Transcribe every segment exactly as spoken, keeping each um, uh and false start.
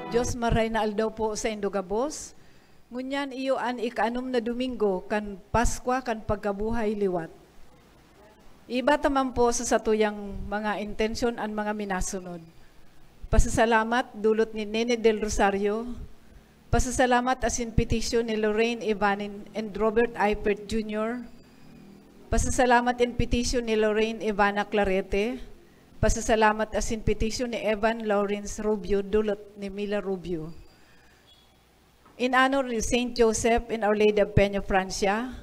Dios, maray na aldaw po sa indo gabos. Ngunyan iyo an ika-anom na Domingo kan Paskwa kan pagkabuhay liwat. Iba ta man po sa satuyang mga intensyon an mga minasunod. Pasasalamat dulot ni Nene Del Rosario. Pasasalamat asin petisyon ni Lorraine Ivanin and Robert Eipert Junior. Pasasalamat in petisyon ni Lorraine Ivana Clarete. Pasasalamat asin petisyon ni Evan Lawrence Rubio, dulot ni Mila Rubio. In honor ni Saint Joseph and Our Lady of Peña Francia,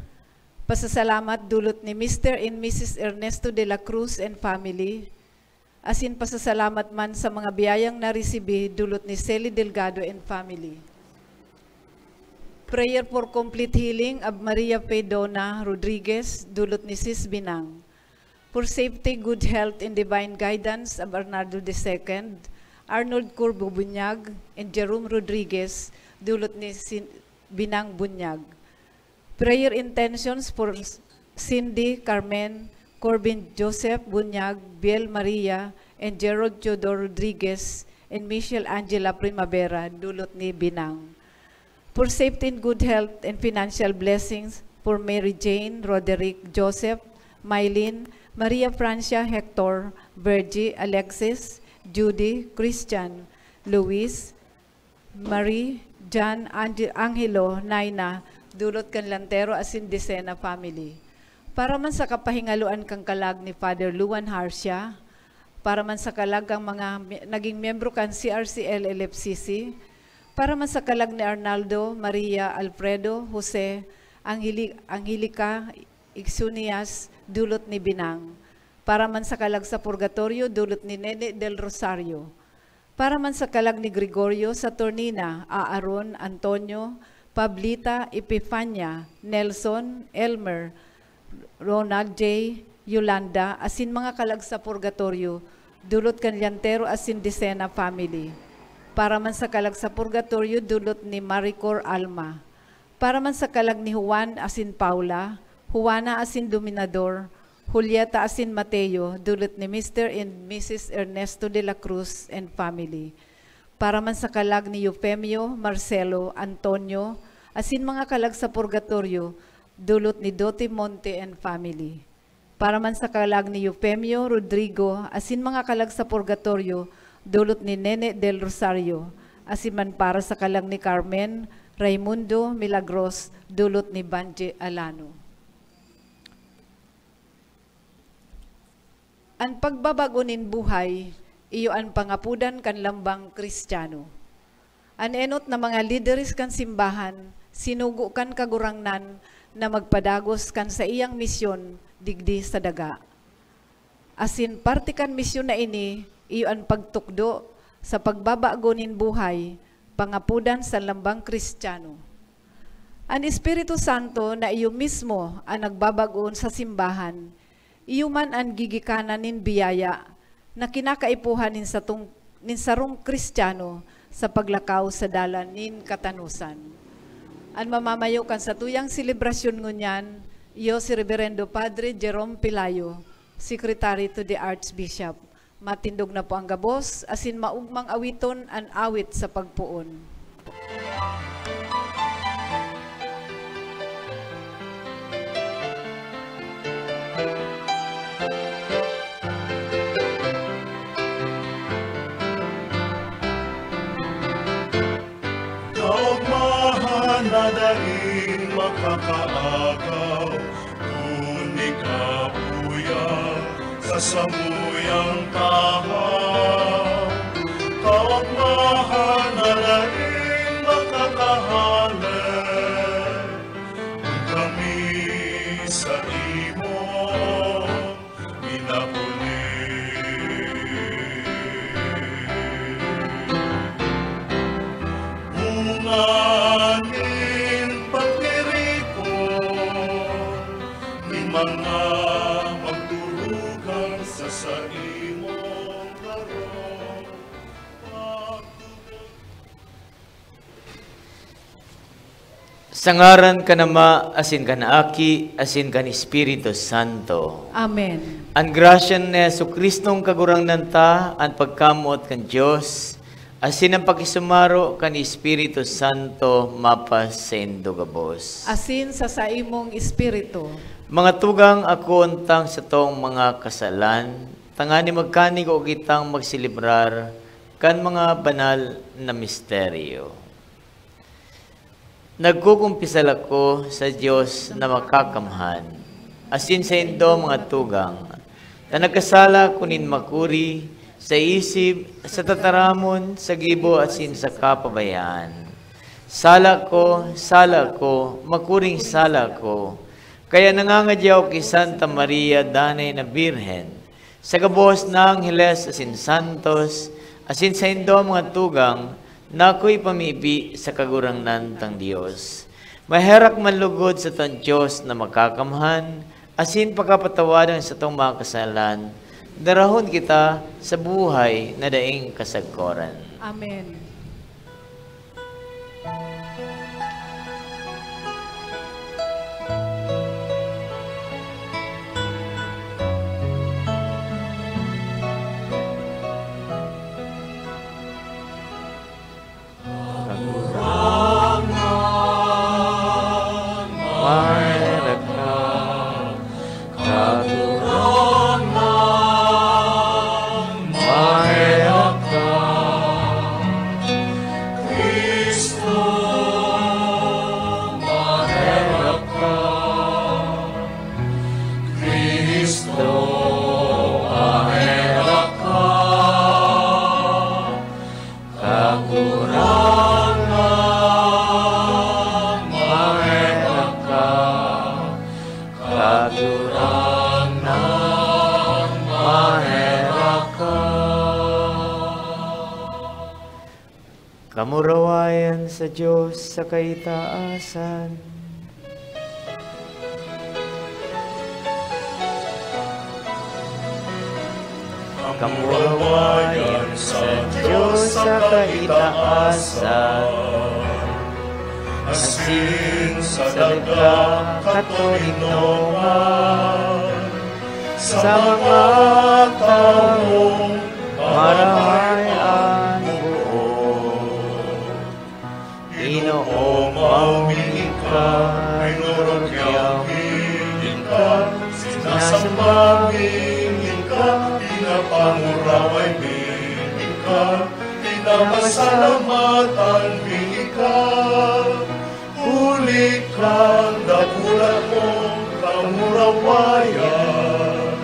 pasasalamat dulot ni Mister and Missus Ernesto de la Cruz and family, asin pasasalamat man sa mga biyayang naresibi dulot ni Celi Delgado and family. Prayer for complete healing of Maria Fedona Rodriguez, dulot ni Sis Binang. For safety, good health, and divine guidance of Arnaldo the second, Arnold Curvo Bunyag, and Jerome Rodriguez, dulot ni Sin-, Binang Bunyag. Prayer intentions for Cindy, Carmen, Corbin Joseph Bunyag, Biel Maria, and Gerald Teodoro Rodriguez, and Michelle Angela Primavera, dulot ni Binang. For safety and good health and financial blessings for Mary Jane, Roderick, Joseph, Mylene, Maria Francia, Hector, Virgie, Alexis, Judy, Christian, Luis, Marie, John, Ange-, Angelo, Naina, dulot kan Lantero asin Decena family. Para man sa kapahingaloan kan kalag ni Father Luan Harcia, para man sa kalag kan mga mi-, naging miyembro kan C R C L L F C C, para man sa kalag ni Arnaldo, Maria, Alfredo, Jose, Angeli-, Angelica, Ixunias, dulot ni Binang, para man sa kalag sa purgatorio, dulot ni Nene del Rosario, para man sa kalag ni Gregorio, Saturnina, Aaron, Antonio, Pablita, Epifania, Nelson, Elmer, Ronald J, Yolanda, asin mga kalag sa purgatorio, dulot kan Llantero asin Decena family. Para man sa kalag sa purgatorio, dulot ni Maricor Alma. Para man sa kalag ni Juan asin Paula, Juana asin Dominador, Julieta asin Mateo, dulot ni Mister and Missus Ernesto de la Cruz and family. Para man sa kalag ni Eufemio, Marcelo, Antonio, asin mga kalag sa purgatorio, dulot ni Dote Monte and family. Para man sa kalag ni Eufemio, Rodrigo, asin mga kalag sa purgatorio, dulot ni Nene del Rosario, asin man para sa kalag ni Carmen, Raimundo, Milagros, dulot ni Banje Alano. An pagbabago nin buhay, iyo an pangapodan kan lambang Kristiyano. An enot na mga lideres kan simbahan sinugo kan Kagurangnan na magpadagos kan saiyang misyon digdi sa daga. Asin parte kan misyon na ini iyo an pagtukdo sa pagbabago nin buhay, pangapodan sa lambang Kristiyano. An Espiritu Santo na iyo mismo an nagbabagoon sa simbahan, iyo man an gigikanan nin biyaya na kinakaipuhan nin satong, nin sarong Kristiyano sa paglakaw sa dalan nin katanosan. An mamamayo kan satuyang selebrasyon ngunyan, iyo si Reberendo Padre Jerome Pelayo, Secretary to the Archbishop. Matindog na po ang gabos, asin maugmang awiton an awit sa pagpoon. Kaogmahan na daing makakaagaw, kun ikaw, Kuya, sa samuyang tahaw. Kaogmahan na daing makakahale, kun kami sa imo minapuli. Bunga nin pagtiripon nin mga magturugang sa saimong harong. Sa ngaran kan Ama, asin kan Aki, asin kan Espiritu Santo. Amen. An grasya ni Jesu-Cristong Kagurangnan ta, an pagkamoot kan Dios, Asin ang pakisumaro kan Espiritu Santo mapasaindo gabos. Asin sa saimong espiritu. Mga tugang, akoon tang satong mga kasalan, tanganing magkanigo kitang magselebrar kan mga banal na misteryo. Nagkukumpisal ako sa Dios na makakamhan, asin saindo, mga tugang, ta nagkasala ako nin makuri, sa isip, sa tataramon, sa gibo, asin sa kapabayaan. Sala ko, sala ko, makuring sala ko. Kaya nangangadya ako ki Santa Maria, danay na Birhen, sa gabos na angheles asin santos, asin saindo, mga tugang, na ako ipamibi sa Kagurangnan tang Dios. Maherak man lugod sa tang Dios na makakamhan, asin pakapatawadan satong mga kasalan, darahon kita sa buhay na daing kasagkoran. Amen. Kagurangnan, maherak ka. Kagurangnan, maherak ka. Cristo, maherak ka. Cristo, maherak ka. Kagurangnan, maherak ka. Kagurangnan, maherak ka. Kamurawayan sa Dios sa kaitaasan. Kamurawayan sa Dios sa kaitaasan, asin sa daga katoninongan, sa mga tawong marahay an boot. Ginoo, maumi ika, minurugyaw mi ika, sinasamba mi ika, pinapanguraway mi ika, pinapasalamatan mi ika, huli kan dakulang mong kamurawayan.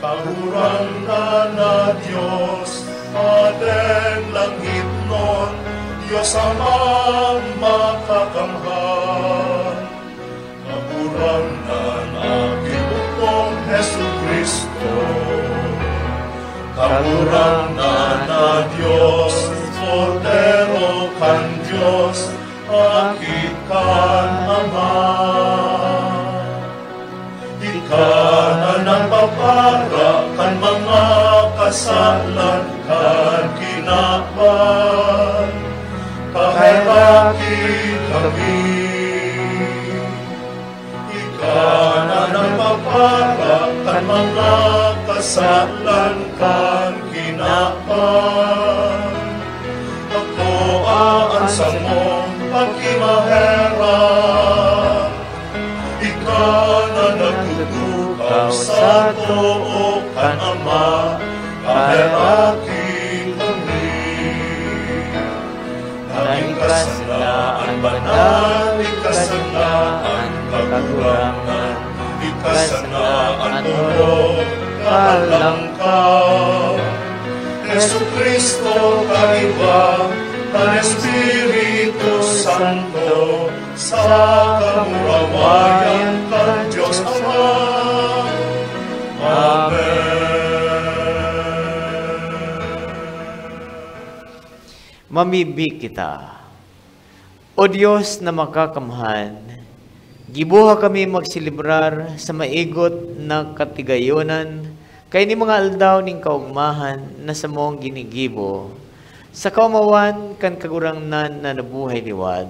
Kagurangnan na Dios, Padeng langitnon, Dios Amang makakamhan. Kagurangnan na Ginoo kong Jesu-Cristo. Kagurangnan na Dios, Kordero kan Dios, Aki kan Ama. Ika na nagpapara kan mga kasalan kan kinaban, kaheraki kami. Ika na nagpapara kan mga kasalan kan kinaban. Akoa an samong pakimaherak. Ika na nagtutukaw sa too kan Ama, kaheraki kami. Na ika sana an banal, ika sana an kagurangnan, ika sana an orog, kalangkaw. Jesu-Cristo, kaiba kan Espiritu Santo, sa kamurawayan kan Dios Ama. Amen. Mamibi kita. O Dios na makakamhan, giboha kami magselebrar sa maigot na katigayonan kaini mga aldaw nin kaogmahan na samong ginigibo, sa kaomawan kan Kagurangnan na nabuhay liwat,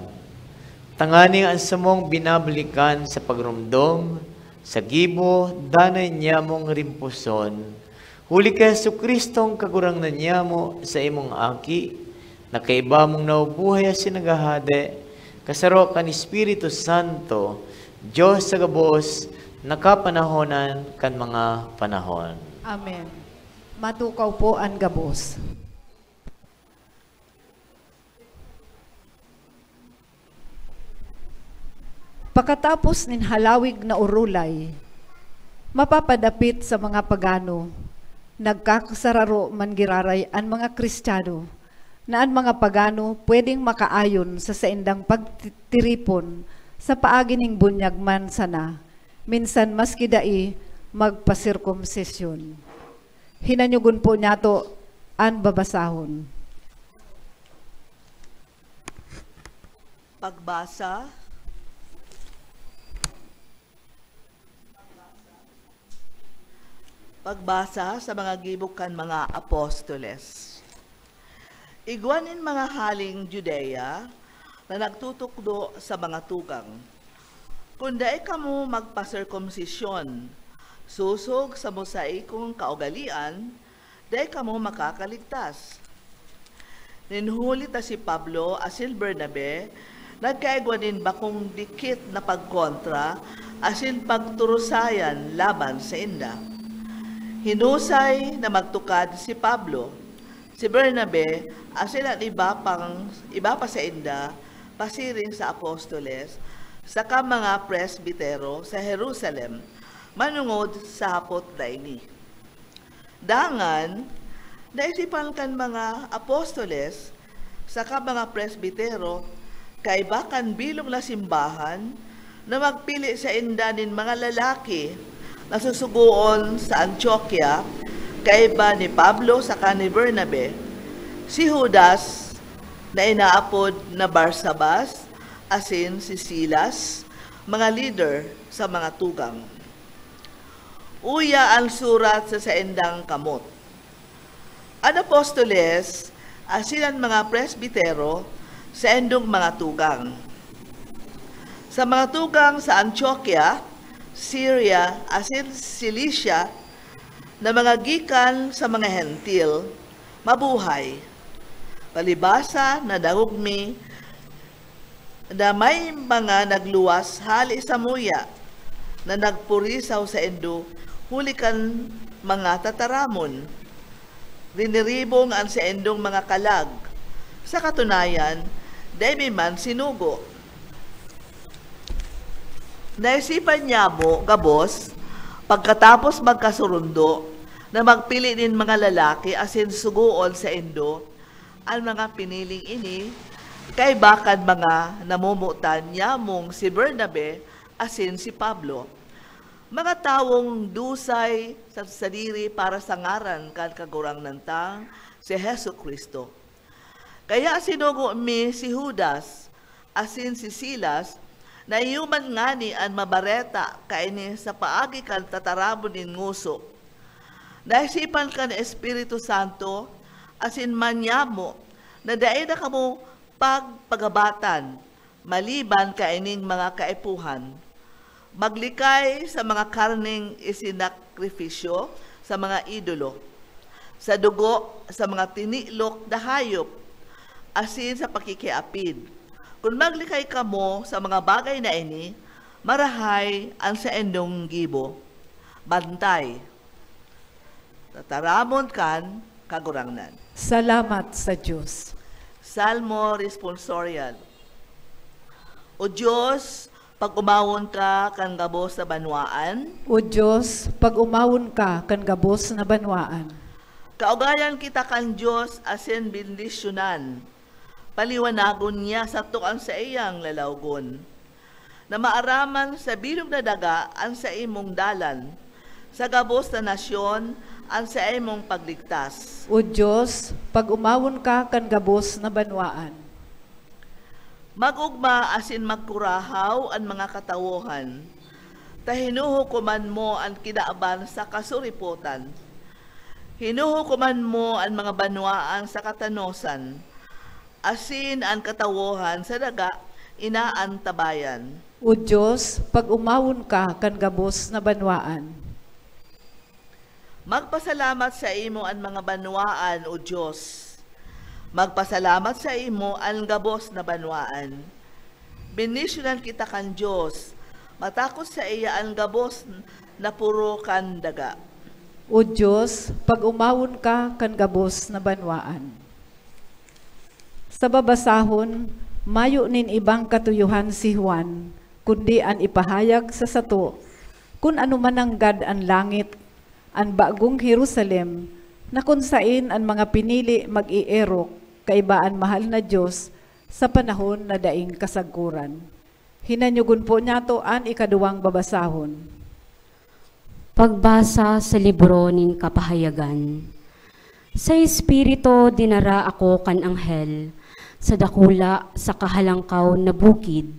tanganing an samong binabalikan sa pagromdom, sa gibo, danay niyamong rimpuson, huli ki Jesu-Cristong Kagurangnan niyamo, sa imong Aki, na kaiba mong nabubuhay asin naghahade, kasaro kan Espiritu Santo, Dios sa gabos, na kapanahonan kan mga panahon. Amen. Matukaw po an gabos. Pakatapos nin halawig na orolay, mapapadapit sa mga pagano, nagkakasararo man giraray an mga Kristiyano, na an mga pagano pwedeng makaayon sa saindang pagtitiripon sa paagi nin bunyag man sana, minsan maski dai magpasirkumsisyon. Hinanyogon po niyato an babasahon. Pagbasa. Pagbasa sa mga gibo kan mga apostoles. Igwa nin mga haling Judea na nagtutukdo sa mga tugang, "Kun dai kamo magpaserkomsisyon sosog sa mosaikong kaugalean, dai kamo makakaligtas." Nin huli ta si Pablo asin Bernabe nagkaigwa nin bakong dikit na pagkontra asin pagturusayan laban sainda. Hinusay na magtukad si Pablo, si Bernabe, asin an iba pang, iba pa sainda pasiring sa apostoles saka mga presbitero sa Jerusalem manongod sa hapot na ini. Dangan, naisipan kan mga apostoles saka mga presbitero, kaiba kan bilog na simbahan, na magpili sainda nin mga lalaki na susugoon sa Antioquia, kaiba ni Pablo saka ni Bernabe, si Judas, na inaapod na Barsabas, asin si Silas, mga lider sa mga tugang. Uya an surat sa saindang kamot. An apostoles asin an mga presbitero, saindong mga tugang. Sa mga tugang sa Antioquia, Syria, asin Cilicia, na mga gikan sa mga Hentil, mabuhay. Palibasa, nadangog mi na may mga nagluwas hale samuya na nagpurisaw saindo huli kan mga tataramon. Riniribong an saindong mga kalag. Sa katunayan, dai mi man sinugo. Naisipan nyamo gabos, pagkatapos magkasurundo, na magpili nin mga lalaki asin sugoon saindo an mga piniling ini, kaiba kan mga namomotan nyamong si Bernabe asin si Pablo, mga tawong dusay sa sadiri para sa ngaran kan Kagurangnan tang si Jesu-Cristo. Kaya sinugo mi si Judas asin si Silas, na iyo man ngani an mabareta kaini sa paagi kan tataramon nin ngoso. Naisipan kan Espiritu Santo asin manyamo na dai na kamo pagpagabatan maliban kaining mga kaipuhan. Maglikay sa mga karneng isinakripisyo sa mga idolo, sa dugo sa mga tinilok na hayop, asin sa pakikiapid. Kun maglikay kamo sa mga bagay na ini, marahay an saindong gibo. Bantay. Tataramon kan Kagurangnan. Salamat sa Dios. Salmo Responsorial. O Dios, pag-omawon ka kan gabos na banwaan. O Dios, pag-omawon ka kan gabos na banwaan. Kaugayan kita kan Dios asin bendisyonan. Paliwanagon niya sato an saiyang lalawgon, na maaraman sa bilog na daga an saimong dalan, sa gabos na nasyon an saimong pagligtas. O Dios, pag-omawon ka kan gabos na banwaan. Mag-ogma asin magkurahaw an mga katawohan, ta hinuhukoman mo an kinaban sa kasuripotan. Hinuhukoman mo an mga banwaan sa katanosan, asin an katawohan sa daga inaantabayan. O Dios, pag-omawon ka kan gabos na banwaan. Magpasalamat saimo an mga banwaan, O Dios. Magpasalamat saimo an gabos na banwaan. Bendisyonan kita kan Dios. Matakos saiya an gabos na poro kan daga. O Dios, pag-omawon ka kan gabos na banwaan. Sa babasahon, mayo nin ibang katuyohan si Juan, kundi an ipahayag sa sato kun ano mananggad an langit, an bagong Jerusalem, na kun saen an mga pinili mag-eerok kaiba an mahal na Dios sa panahon na daing kasagkoran. Hinanyogon po niyato an ikaduwang babasahon. Pagbasa sa libro nin Kapahayagan. Sa Espiritu, dinara ako kan anghel sa dakula sa kahalangkaw na bukid,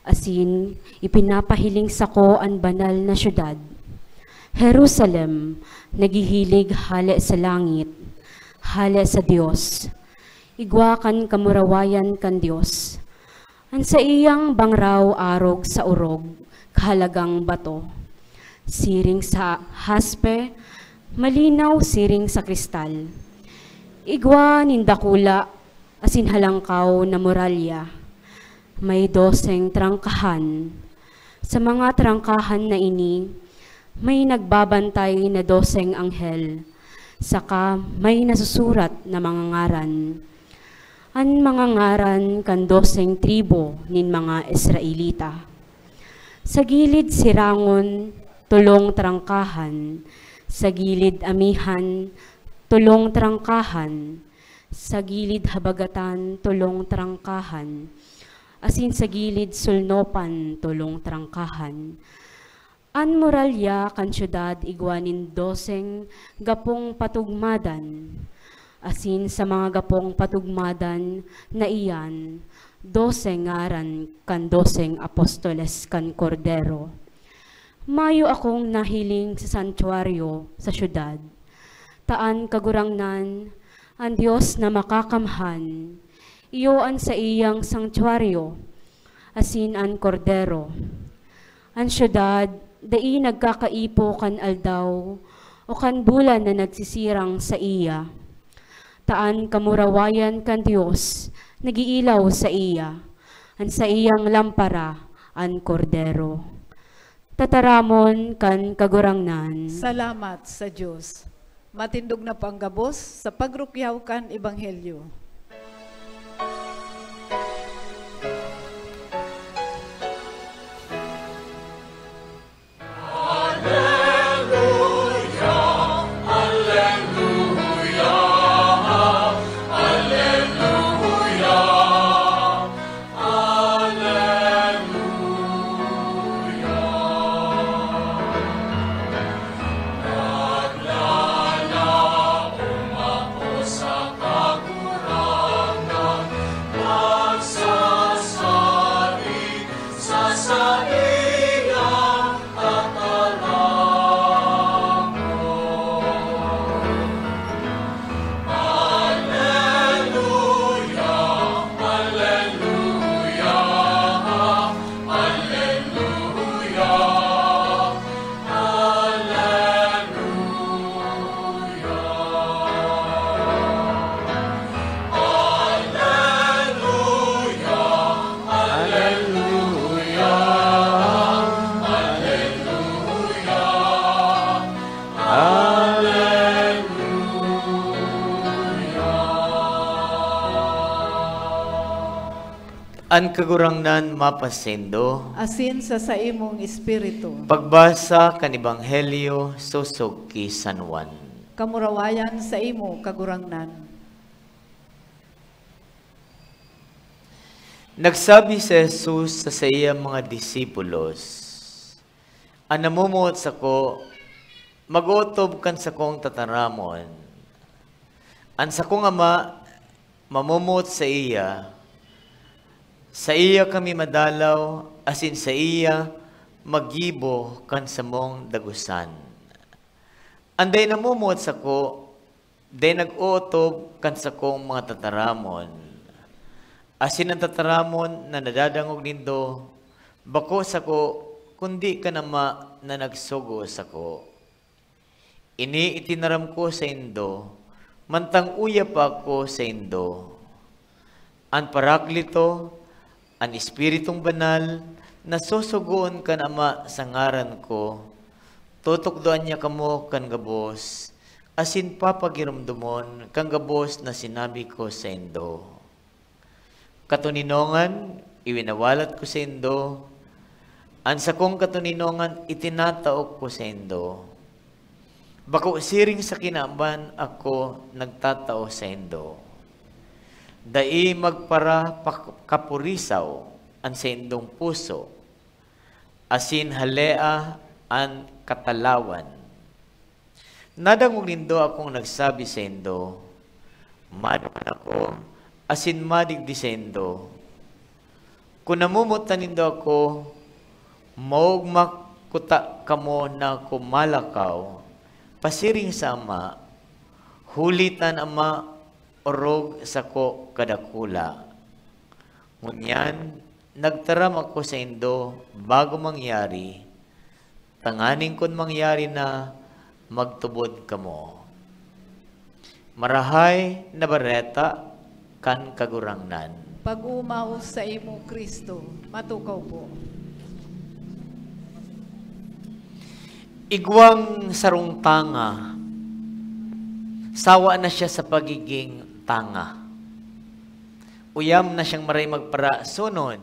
asin ipinapahiling sako an banal na syudad, Jerusalem, naghihilig hale sa langit, hale sa Dios, igwa kan kamurawayan kan Dios. An saiyang bangraw arog sa orog kahalagang bato, siring sa haspe, malinaw siring sa kristal. Igwa nin dakula asin halangkaw na muralya. May doseng trangkahan. Sa mga trangkahan na ini, may nagbabantay na doseng anghel, saka may nasusurat na mga ngaran. An mga ngaran kan doseng tribu nin mga Israelita. Sa gilid sirangon, tolong trangkahan. Sa gilid amihan, tolong trangkahan. Sa gilid habagatan, tolong trangkahan. Asin sa gilid sulnopan, tolong trangkahan. An muralya kan syudad igwa nin doseng gapong patugmadan, asin sa mga gapong patugmadan na iyan, doseng ngaran kan doseng apostoles kan Kordero. Mayo akong nahiling sa santuaryo sa syudad, ta an Kagurangnan, an Dios na Makakamhan, iyo an saiyang santuaryo, asin an Kordero. An syudad dai nagkakaipo kan aldaw o kan bulan na nagsisirang saiya, ta an kamurawayan kan Dios nag-iilaw saiya, an saiyang lampara, an Kordero. Tataramon kan Kagurangnan. Salamat sa Dios. Matindog na po ang gabos sa pagrukyaw kan Ebanghelyo. An Kagurangnan mapasaindo. Asin sa saimong espiritu. Pagbasa kan Ebanghelyo sosog ki San Juan. Kamurawayan saimo, Kagurangnan. Nagsabi si Jesus sa saiyang mga disipulos, "An namomoot sako, mag-otob kan sakong tataramon. An sakong Ama mamomoot saiya, saiya kami madalaw, asin saiya maggibo kan samong dagosan. An dai namomoot sako, dai nag-ootob kan sakong mga tataramon. Asin an tataramon na nadadangog nindo, bako sako, kundi kan Ama na nagsugo sako. Ini itinaram ko saindo, Mantang uya pa ako saindo, an Paraklito, an Espiritong Banal, na susugoon kan Ama sa ngaran ko, tutukdoan niya kamo kan gabos, asin papagiromdomon kan gabos na sinabi ko saindo. Katoninongan, iwinawalat ko saindo, an sakong katoninongan itinatao ko saindo. Bako siring sa kinaban ako nagtatao saindo. Dai magparapakapurisaw an saindong puso, asin halea an katalawan. Nadangog nindo akong nagsabi saindo, "Maduman ako, asin madigdi saindo." Kun namomotan nindo ako, maogma kuta kamo na ako malakaw pasiring sa Ama, huli ta an Ama orog sako kadakula. Ngunyan, nagtaram ako saindo bago mangyari, tanganing kun mangyari na, magtubod kamo. Marahay na Bareta kan Kagurangnan. Pag-omaw saimo, Cristo. Matukaw po. Igwang sarong tanga, sawa na siya sa pagiging tanga. Uyam na siyang maray magparasunod.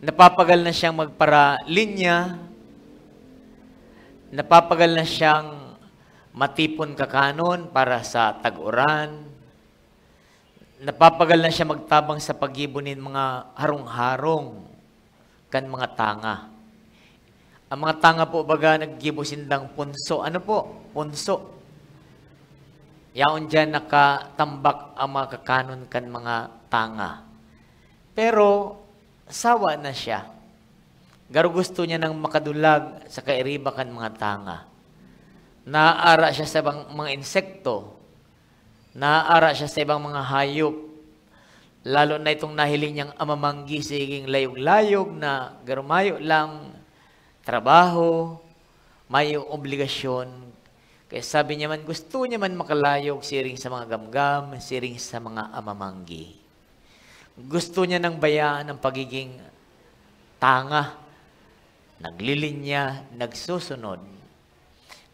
Napapagal na siyang magparalinya. Napapagal na siyang matipon kakanon para sa tag-uran. Napapagal na siya magtabang sa paggibo nin mga harong-harong kan mga tanga. Ang mga tanga po, baga, naggibo sindang punso. Ano po? Punso. Yaon diyan nakatambak ang mga kakanon kan mga tanga. Pero, sawa na siya. Garo gusto niya nang makadulag sa kairiba kan mga tanga. Naaara siya sa bang-, mga insekto. Naaara siya sa ibang mga hayop. Lalo na itong nahiling niyang amamanggi, siging layog-layog na garo mayo lang trabaho, mayo obligasyon. Kaya sabi niya man, gusto niya man makalayog siring sa mga gamgam, siring sa mga amamanggi. Gusto niya nang bayaan ang pagiging tanga, naglilinya, nagsusunod.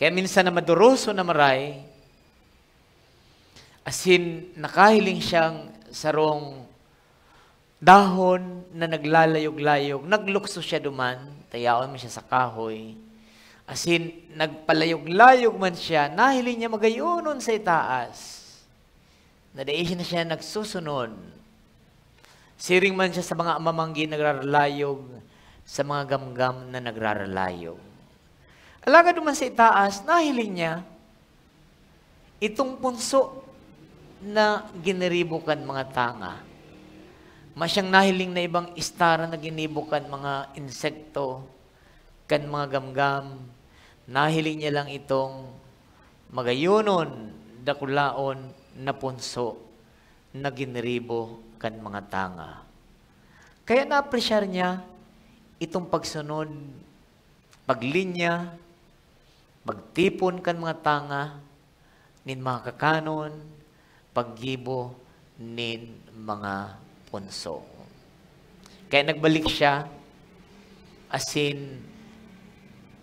Kaya minsan na maduruso na maray, asin nakahiling siyang sarong dahon na naglalayog-layog, naglukso siya duman, ta yaon man siya sa kahoy. Asin nagpalayog-layog man siya, nahiling niya magayonon sa itaas, na dai siya na siya nagsusunod. Siring man siya sa mga amamanggi nagraralayog, sa mga gamgam na nagraralayog. Alagad duman sa itaas, nahiling niya itong punso na giniribo kan mga tanga. Masyang nahiling na ibang istara na ginibo kan mga insekto, kan mga gamgam. Nahiling niya lang itong magayonon, dakulaon na punso na giniribo kan mga tanga. Kaya naapresyar niya itong pagsunod, paglinya, pagtipon kan mga tanga, nin mga kakanon, paggibo nin mga punso. Kaya nagbalik siya, asin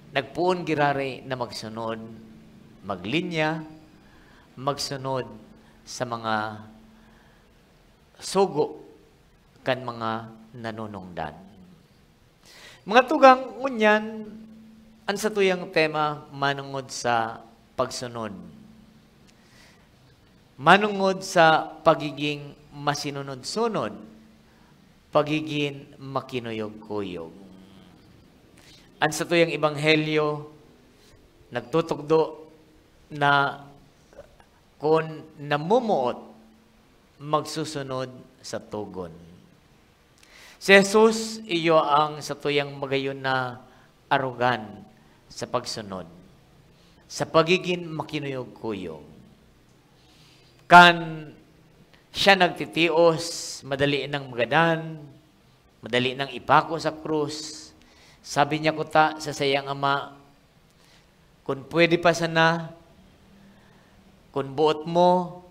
nagpoon giraray na magsunod, maglinya, magsunod sa mga sugo kan mga nanunungdan. Mga tugang, ngunyan, an satuyang tema manongod sa pagsunod. Manongod sa pagiging masinunod-sunod, pagiging makinuyog-kuyog. An satuyang ebanghelyo nagtutukdo na kun namumuot, magsusunod sa togon. Si Jesus, iyo ang satuyang magayon na arogan sa pagsunod, sa pagiging makinuyog-kuyog. Kan siya nagtitios, madali nang magadan, madali nang ipako sa krus. Sabi niya kuta sa saiyang ama, "Kun pwede pa sana, Kun boot mo,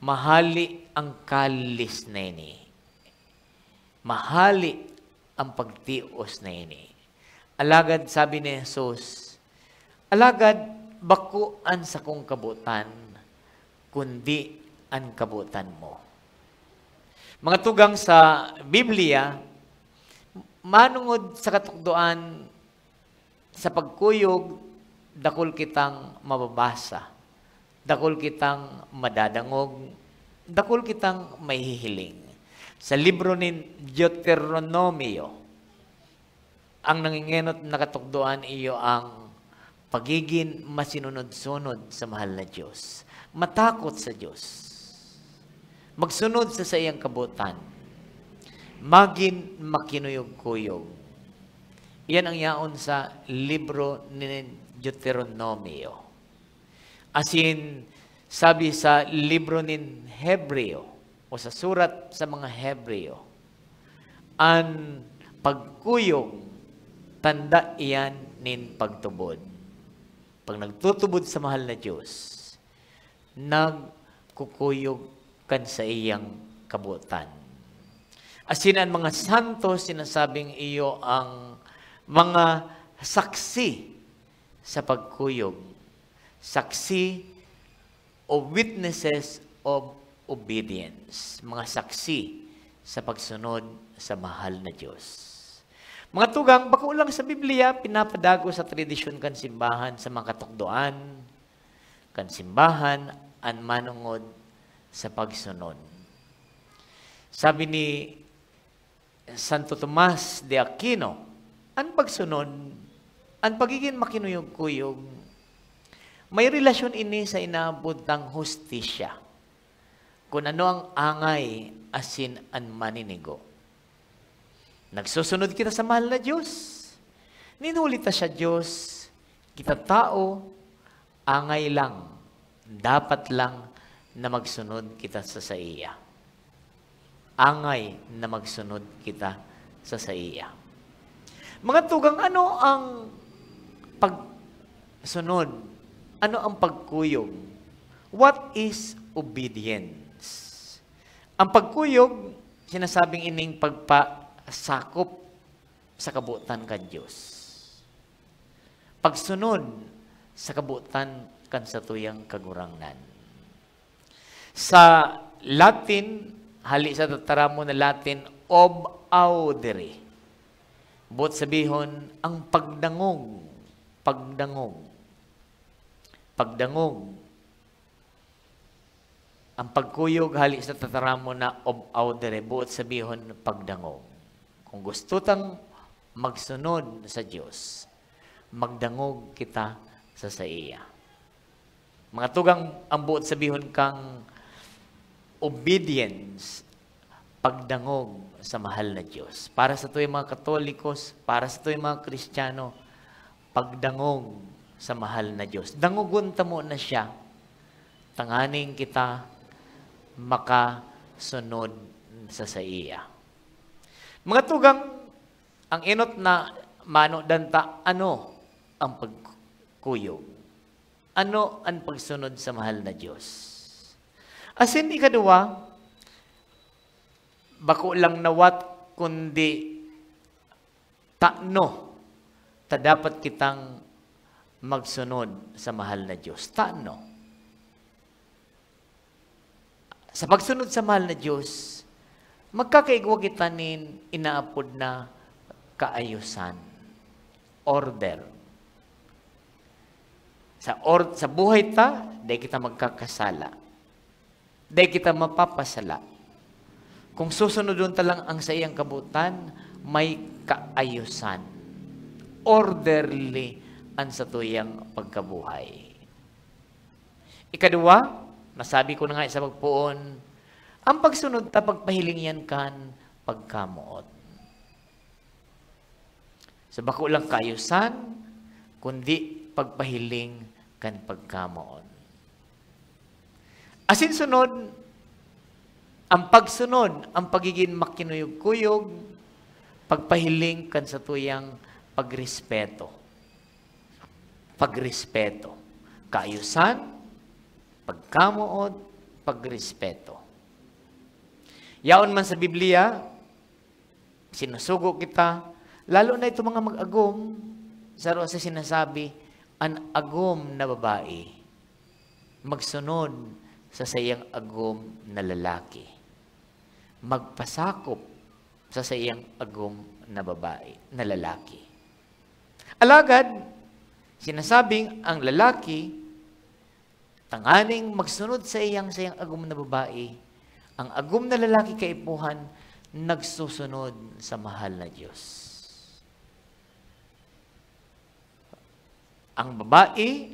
mahali ang kalis na ini. Mahali ang pagtios na ini. Alagad sabi ni Jesus, "Alagad bako an sakong kabotan, kundi an kabotan mo." Mga tugang, sa Biblia, manongod sa katukdoan, sa pagkuyog, dakul kitang mababasa, dakul kitang madadangog, dakul kitang mahihiling. Sa libro nin Deuteronomio, ang nangengenot na katukdoan iyo ang pagigin masinunod-sunod sa mahal na Diyos, matakot sa Diyos, magsunod sa saiyang kabotan, magin makinuyog-kuyog. Iyan ang yaon sa libro nin Deuteronomio. Asin, sabi sa libro nin Hebreo, o sa surat sa mga Hebreo, an pagkuyog, tanda iyan nin pagtubod. Pag nagtutubod sa mahal na Diyos, nagkukuyog kan saiyang kabotan. Asin an mga santos, sinasabing iyo ang mga saksi sa pagkuyog, saksi o witnesses of obedience, mga saksi sa pagsunod sa mahal na Diyos. Mga tugang, bako lang sa Biblia, pinapadago sa tradisyon kan simbahan, sa mga katukdoan kan simbahan, an manongod sa pagsunod. Sabi ni Santo Tomas de Aquino, an pagsunod, an pagigin makinuyog-kuyog, may relasyon ini sa inaabot tang hustisya, kun ano ang angay asin an maninigo. Nagsusunod kita sa mahal na Diyos. Nin huli ta siya Diyos, kita tao, angay lang, dapat lang na magsunod kita sa saiya. Angay na magsunod kita sa saiya. Mga tugang, ano ang pagsunod? Ano ang pagkuyog? What is obedience? Ang pagkuyog, sinasabing ining pagpasakop sa kabotan kan Diyos. Pagsunod sa kabotan kan satuyang Kagurangnan. Sa Latin, hali sa tataramon na Latin, ob audere. Boot sabihon, ang pagdangog, pagdangog, pagdangog. Ang pagkuyog hali sa tataramon na ob audere, boot sabihon, pagdangog. Kung gusto tang magsunod sa Diyos, magdangog kita sa saiya. Mga tugang, ang boot sabihon kang obedience, pagdangog sa mahal na Diyos. Para sa tuyang mga Katolikos, para sa tuyang mga Kristiyano, pagdangog sa mahal na Diyos. Dangogon ta mo na siya, tanganing kita makasunod sa saiya. Mga tugang, ang enot na manodan ta, ano ang pagkuyog? Ano ang pagsunod sa mahal na Diyos? Asin ikaduwa, bako lang nawat, kundi tano ta dapat kitang magsunod sa mahal na Diyos. Tano? Sa pagsunod sa mahal na Diyos, magkakaigwa kita nin inaapod na kaayosan, order. Sa or-, sa buhay ta, dai kita magkakasala. Dai kita mapapasala. Kung susunodon ta lang ang saiyang kabotan, may kaayosan. Orderly an satuyang pagkabuhay. Ikaduwa, nasabi ko na nga sa pagpoon, ang pagsunod ta pagpahiling yan kan pagkamoot. So, bako lang kaayosan, kundi pagpahiling kan pagkamoot. Asin sunod, ang pagsunod, ang pagigin makinuyog-kuyog, pagpahiling kan satuyang pagrespeto. Pagrespeto. Kaayosan, Pagkamoot, pagrespeto. Yaon man sa Biblia, sinusugo kita, lalo na itong mga mag-agom, saro sa sinasabi, an agom na babae, magsunod sa saiyang agom na lalaki. Magpasakop sa saiyang agom na babae, na lalaki. Alagad, sinasabing ang lalaki, tanganing magsunod sa iyang, sa iyang agom na babae, ang agom na lalaki kaipuhan, nagsusunod sa mahal na Diyos. Ang babae,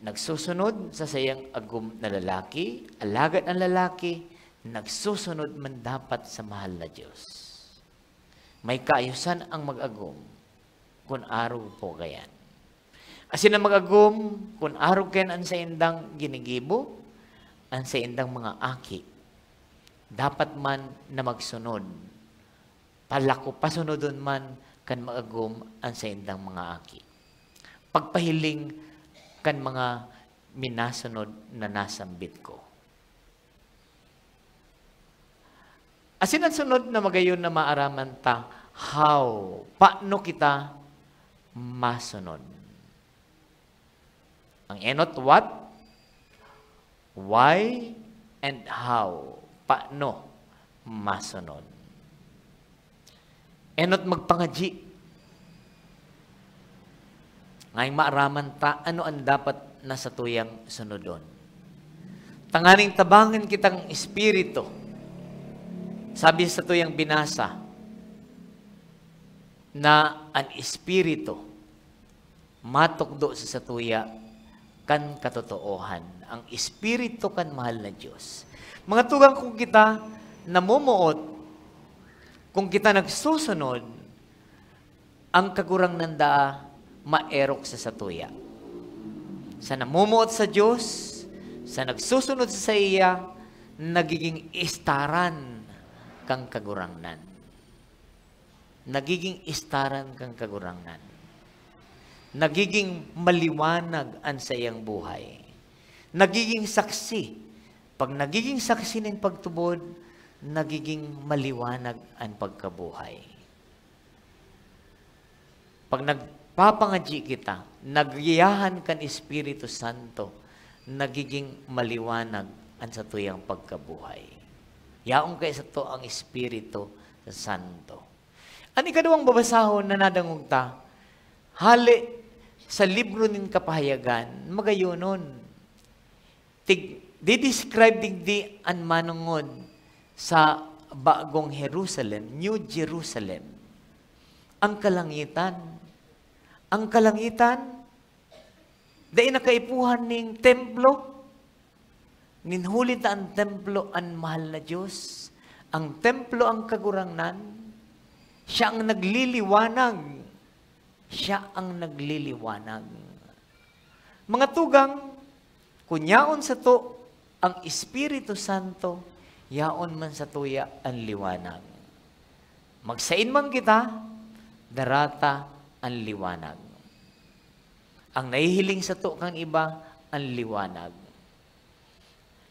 nagsusunod sa saiyang agom na lalaki, alagad ang lalaki, nagsusunod man dapat sa mahal na Diyos. May kaayusan ang mag-agom, kun arog po gayan. Asin ang mag-agom, kun arog kayan an saindang ginigibo, an saindang mga aki, dapat man na magsunod. Palako, pasunodon man kan mag-agom an saindang mga aki. Pagpahiling kan mga minasunod na nasambit ko. Asin an sunod na magayon na maaraman ta, how, paano kita masunod? Ang enot, what, why, and how, paano masunod? Enot, magpangadyi. Ngayon maaraman ta ano an dapat na satuyang sunodon. Tanganing tabangan kitang espiritu. Sabi sa tuyang binasa na an espiritu matukdo sa satuya kan katotoohan, ang espiritu kan mahal na Diyos. Mga tugang, kung kita namomoot, kung kita nagsusunod, ang Kagurangnan daa maerok sa satuya. Sa namomoot sa Diyos, sa nagsusunod sa saiya, nagiging istaran kan Kagurangnan. Nagiging istaran kan Kagurangnan. Nagiging maliwanag an saiyang buhay. Nagiging saksi. Pag nagiging saksi nin pagtubod, nagiging maliwanag an pagkabuhay. Pag nagpapangadyi kita, nagyahan kan Espiritu Santo, nagiging maliwanag an satuyang pagkabuhay. Yaon kaya sato ang Espiritu Santo. An ikaduwang babasahon na nadangog ta, hale sa libro nin Kapahayagan, magayonon. Tig-, didescribe digdi an manongod sa Bagong Jerusalem, New Jerusalem. Ang kalangitan. Ang kalangitan, dai na kaipuhan ning templo. Nin huli ta an templo an mahal na Diyos. Ang templo ang Kagurangnan. Siya ang nagliliwanag. Siya ang nagliliwanag. Mga tugang, kun yaon sato ang Espiritu Santo, yaon man satuya an liwanag. Magsain man kita, dara ta an liwanag. Ang nahihiling sato kan iba, an liwanag.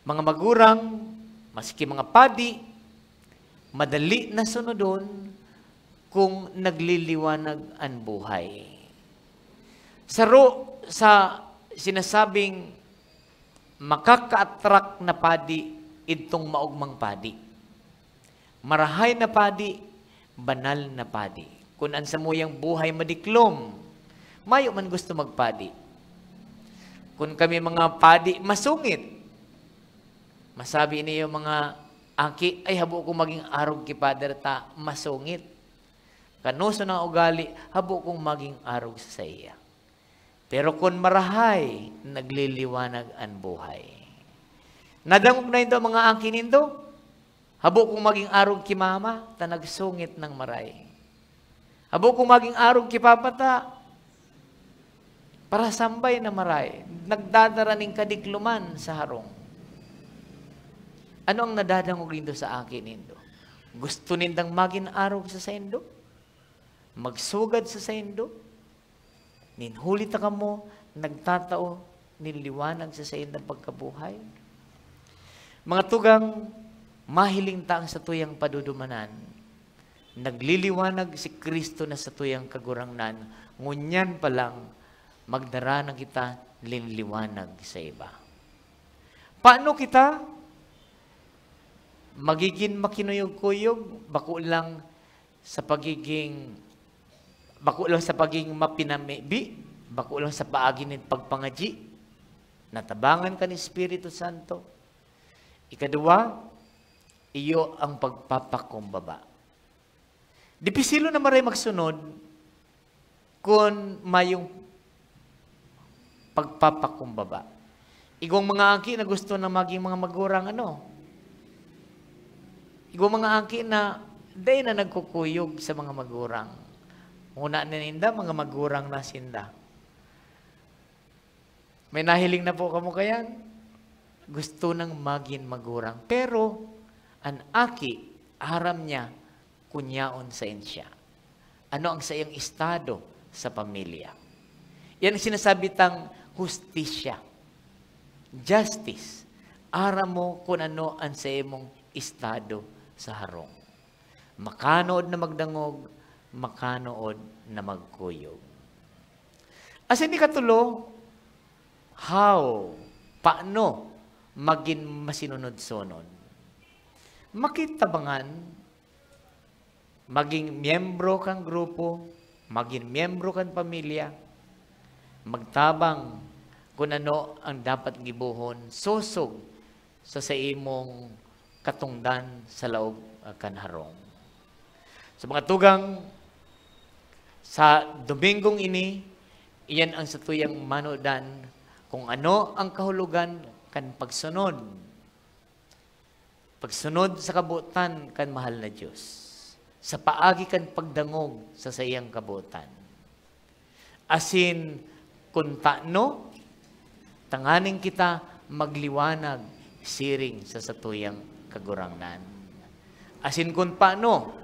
Mga magurang, maski mga padi, madali na sunodon kung nagliliwanag an buhay. Saro sa sinasabing makaka-attract na padi idtong maogmang padi. Marahay na padi, banal na padi. Kun an samuyang buhay madiklom, mayo man gusto magpadi. Kun kami mga padi masungit, masabi niyo mga aki, "Ay, habo kong magin arog ki Father ta masungit. Kanoson an ugali, habo kong magin arog sa saiya." Pero kun marahay, nagliliwanag an buhay. Nadangog na nindo, mga aki nindo? Habo kong magin arog ki mama, ta nagsungit nang maray. Habo kong magin arog ki papa ta, parasambay na maray, nagdadara nin kadikloman sa harong. Ano ang nadadangog nindo sa aki nindo? Gusto nindang magin arog sa saindo? Magsugad sa saindo? Nin huli ta kamo nagtatao nin liwanag sa saindang pagkabuhay? Mga tugang, mahiling ta ang satuyang padudumanan. Nagliliwanag si Cristo na satuyang Kagurangnan, ngunyan pa lang, magdara na kita nin liwanag sa iba. Paano kita magigin makinuyog-kuyog? Bako lang sa pagiging, bako lang sa pagiging mapinamibi, bako lang sa paagi nin pagpangadyi, natabangan kan Espiritu Santo. Ikaduwa, iyo ang pagpapakumbaba. Dipisilo na maray magsunod kun mayong pagpapakumbaba. Igwang mga aki na gusto na maging mga magurang, ano? Igwang mga aki na dai na nagkukuyog sa mga magurang. Huna na ninda, mga magurang na sinda. May nahiling na po kamo kayan? Gusto nang magin magurang. Pero, an aki, aram niya kun yaon saen siya. Ano ang saiyang estado sa pamilya? Yan ang sinasabi tang hustisya. Justice. Aram mo kun ano ang saimong estado sa harong. Makanood na magdangog, makanood na magkuyog. Asin ikatulo, how, paano magin masinunod-sunod? Makitabangan, magin miyembro kan grupo, magin miyembro kan pamilya, magtabang kun ano ang dapat gibohon, sosog sa saimong katongdan sa laog, ah, kan harong. Sa mga tugang, sa Domingong ini, iyan ang satuyang manodan kung ano ang kahulogan kan pagsunod. Pagsunod sa kabotan kan mahal na Dios, sa paagi kan pagdangog sa saiyang kabotan. Asin kun tano, tanganing kita magliwanag siring sa satuyang Kagurangnan. Asin kun paano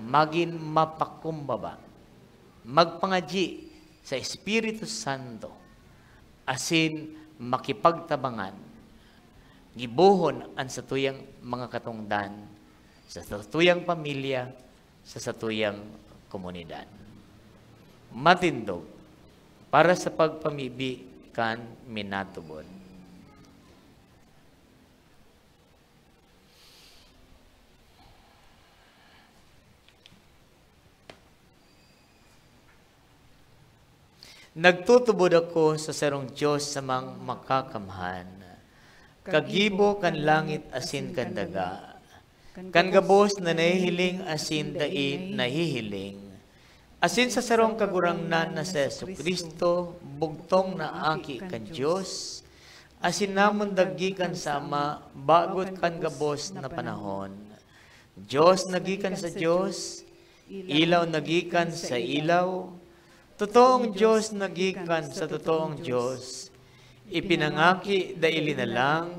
magin mapakumbaba, magpangadyi sa Espiritu Santo, asin makipagtabangan, gibohon an satuyang mga katongdan sa satuyang pamilya, sa satuyang komunidad. Matindog para sa pagpamibi kan minatubod. Nagtutubod ako sa sarong Dios samang makakamhan, kagibo kan langit asin kan daga, kan gabos na nahihiling asin dai nahihiling, asin sa sarong Kagurangnan na si Jesu-Cristo, bugtong na Aki kan Dios, asin namundag gikan sa Ama bago kan gabos na panahon. Dios na gikan sa Dios, ilaw na gikan sa ilaw, totoong Dios na gikan sa totoong Dios, ipinangaki dai linalang,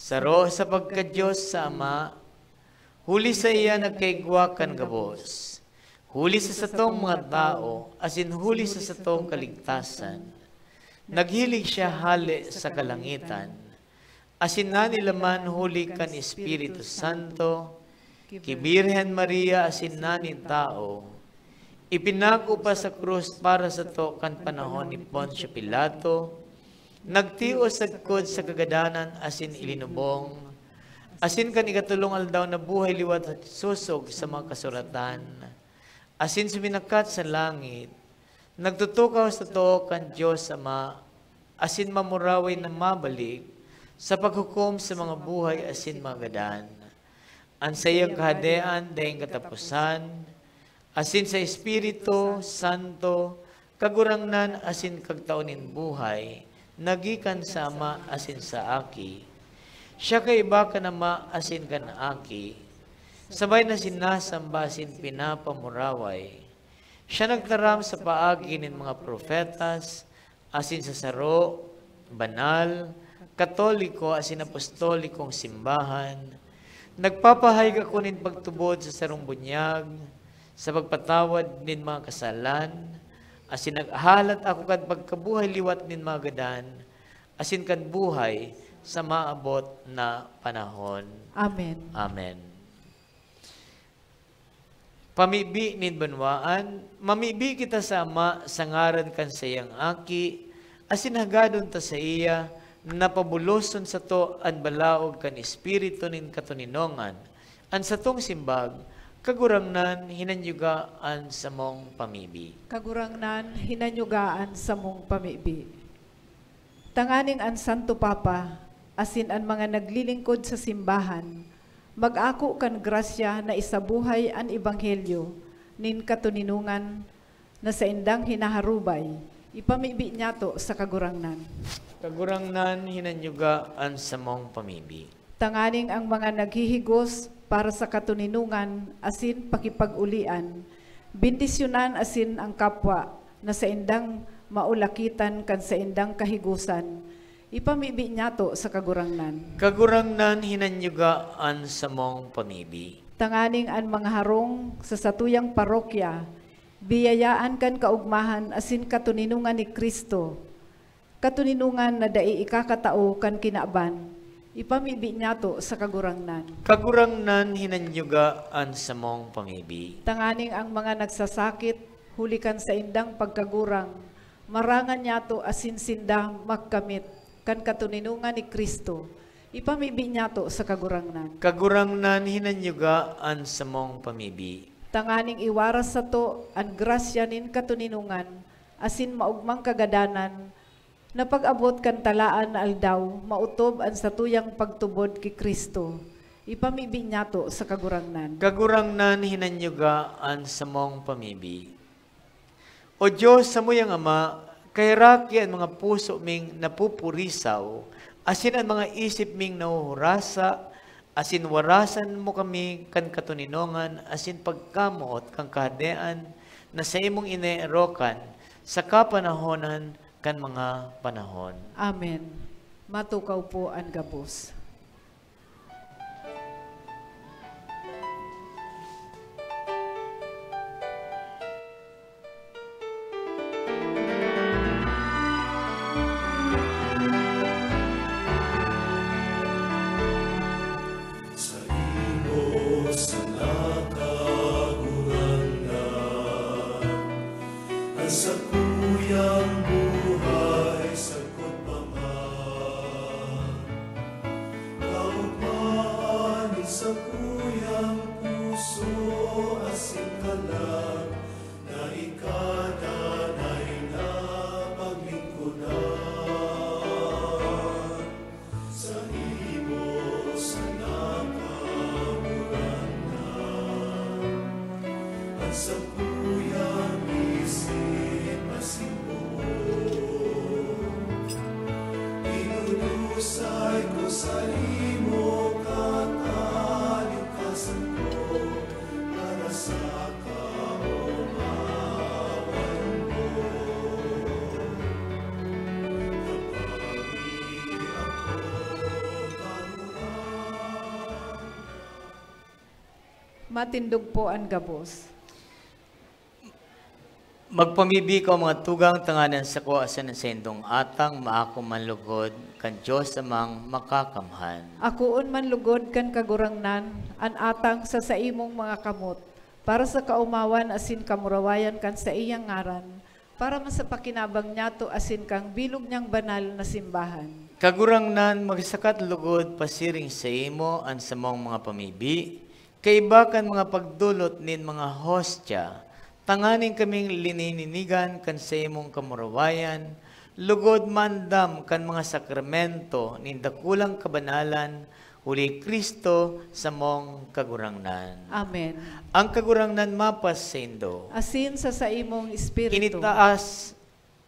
saro sa pagka-Dios sa Ama, huli saiya nagkaigwa kan gabos, huli sa satong mga tawo, asin huli sa satong kaligtasan. Naghilig siya hale sa kalangitan, asin nanilaman huli kan Espiritu Santo, ki Birhen Maria asin nagin tawo. Ipinag-upa sa krus para sato kan panahon ni Poncio Pilato, nagtios sagkod sa kagadanan asin ilinubong, asin kan ikatolong aldaw nabuhay liwat sosog sa mga kasuratan, asin suminakat sa langit, nagtutukaw sa too kan Dios Ama, asin mamuraway na mabalik sa paghukom sa mga buhay asin mga gadan. An saiyang kahadean daing kataposan, asin sa Espiritu Santo, Kagurangnan asin Kagtao nin buhay, na gikan sa Ama asin sa Aki. Siya kaiba kan Ama asin kan Aki, sabay na sinasamba asin pinapamuraway. Siya nagtaram sa paagi nin mga propetas, asin sa saro, banal, katoliko asin apostolikong simbahan, nagpapahayag ako nin pagtubod sa sarong bunyag, sa pagpatawad nin mga kasalan, asin naghahalat ako kan pagkabuhay liwat nin mga gadan, asin kan buhay sa maabot na panahon. Amen. Amen. Pamibi nin banwaan, mamibi kita sa Ama sa ngaran kan saiyang Aki, asin hagadon ta saiya na pabuloson sato an balaog kan Espiritu nin katoninongan. An satong simbag, Kagurangnan, hinanyuga an samong pamibi. Kagurangnan, hinanyuga an samong pamibi. Tanganing an Santo Papa asin an mga naglilingkod sa simbahan mag-ako kan grasya na isabuhay an ebanghelyo nin katoninongan na saindang hinaharubay, ipamibi niyato sa Kagurangnan. Kagurangnan, hinanyuga an samong pamibi. Tanganing ang mga naghihigos para sa katoninongan asin pakipag-ulian, bendisyonan asin ang kapwa na saindang maulakitan kan saindang kahigosan, ipamibi niyato sa Kagurangnan. Kagurangnan, hinanyuga an samong pamibi. Tanganing an mga harong sa satuyang parokya, biyayaan kan kaogmahan asin katoninongan ni Cristo, katoninongan na dai ikakatao kan kinaban, ipamibi niyato sa Kagurangnan. Kagurangnan, hinanyuga an samong pamibi. Tanganing ang mga nagsasakit huli kan saindang pagkagurang, marangan niyato asin sinda magkamit kan katoninongan ni Cristo, ipamibi niyato sa Kagurangnan. Kagurangnan, hinanyuga an samong pamibi. Tanganing iwaras sato an grasya nin katoninongan asin maogmang kagadanan, na pag-abot kan talaan na aldaw, maotob an satuyang pagtubod ki Cristo. Ipamibi niyato sa Kagurangnan. Kagurangnan, hinanyuga an samong pamibi. O Dios, samuyang Ama, kaheraki an mga puso ming napupurisaw, asin an mga isip ming nahuhurasa, asin warasan mo kami kan katoninongan asin pagkamoot kan Kahadean na saimong ineerokan sa kapanahonan kan mga panahon. Amen. Matukaw po an gabos. Saimo sana, Kagurangnan, an sakuyang buhay sagkod pa man. Kaogmahan nin sakuyang puso asin kalag na ika danay na paglingkodan. Saimo sana, Kagurangnan, an sakuyang isip asin poon. Idudusay ko saimo katalingkasan ko para sa kaomawan mo. Matindog po an gabos. Magpamibi ko, mga tugang, tanganing an sako asin an saindong atang maako man lugod kan Dios Amang Makakamhan. Akoon man lugod kan Kagurangnan an atang sa saimong mga kamot, para sa kaomawan asin kamurawayan kan saiyang ngaran, para masapakinabang niyato asin kan bilog niyang banal na simbahan. Kagurangnan, magsakat lugod pasiring saimo an samong mga pamibi, kaiba kan mga pagdolot nin mga hostya, tanganing kaming linininigan kan saimong kamurawayan, lugod maandam kan mga sakramento nin dakulang kabanalan, huli Cristo, samong Kagurangnan. Amen. Ang Kagurangnan mapas saindo. Asin sa saimong espiritu. Initaas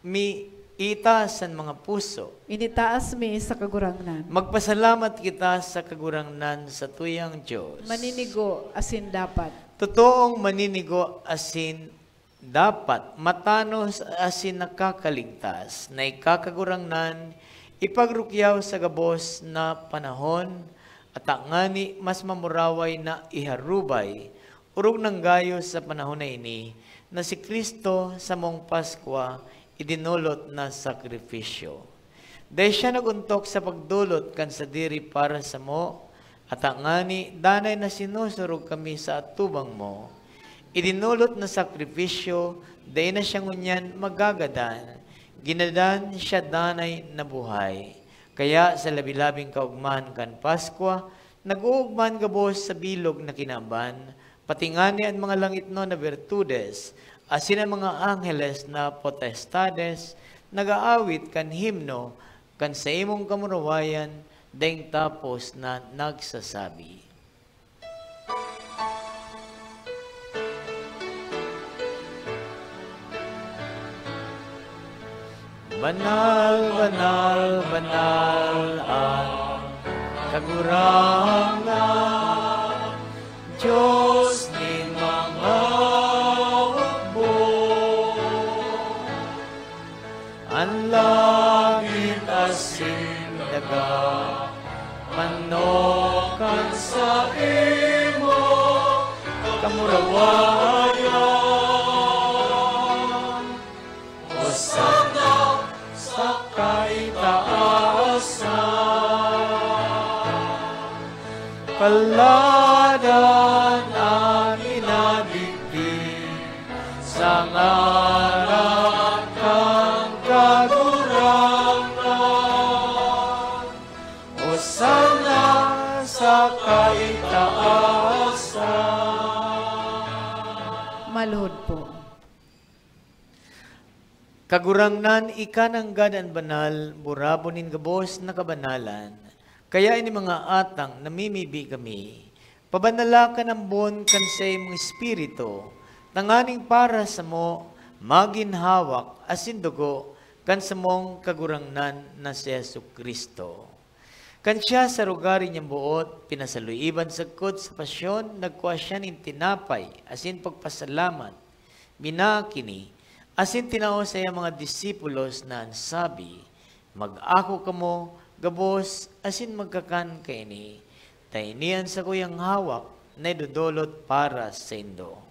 mi, itaas an mga puso. Initaas mi sa Kagurangnan. Magpasalamat kita sa Kagurangnan, satuyang Dios. Maninigo asin dapat. Totoong maninigo asin dapat, matanos asin nakakaligtas, na ika, Kagurangnan, ipagrukyaw sa gabos na panahon, at ngani mas mamuraway na iharubay, orog nang gayo sa panahon na ini, na si Cristo samong Paskwa idinolot na sakripisyo. Dai siya nag-ontok sa pagdolot kan sadiri para samo, at ngani danay na sinusurog kami sa atubang mo. Idinolot na sakripisyo, dai na siya ngunyan magagadan. Ginadan siya danay na buhay. Kaya sa labi-labing kaogmahan kan Paskwa, nag-oogma an gabos sa bilog na kinaban, pati ngani an mga langitnon na bertudes, asin an mga angheles na potestades, nag-aawit kan himno kan saimong kamurawayan, daing tapos na nagsasabi, "Banal, banal, banal an Kagurangnan, Dios nin mga hukbo. An langit asin daga manokan saimo kamurawayan. Hosanna sa kaitaasan. Paladan an minadigdi sa ngaran kan Kagurangnan. Hosanna sa kaitaasan." Maluhod po. Kagurangnan, ika nanggad an banal, burabon nin gabos na kabanalan. Kaya ini mga atang namimibi kami, pabanala kan ambon kan saimong Espiritu, tanganing para samo magin hawak asin dugo kan samong Kagurangnan na si Jesu-Cristo. Kan siya sa rugari niyang boot, pinasaluiban sagkod sa pasyon, nagkua siya nin tinapay asin pagpasalamat, minaa kini, asin tinao sa iyang mga disipulos na an sabi, "Mag-ako kamo gabos asin magkakan kaini, ta ini an sakuyang hawak na idodolot para saindo."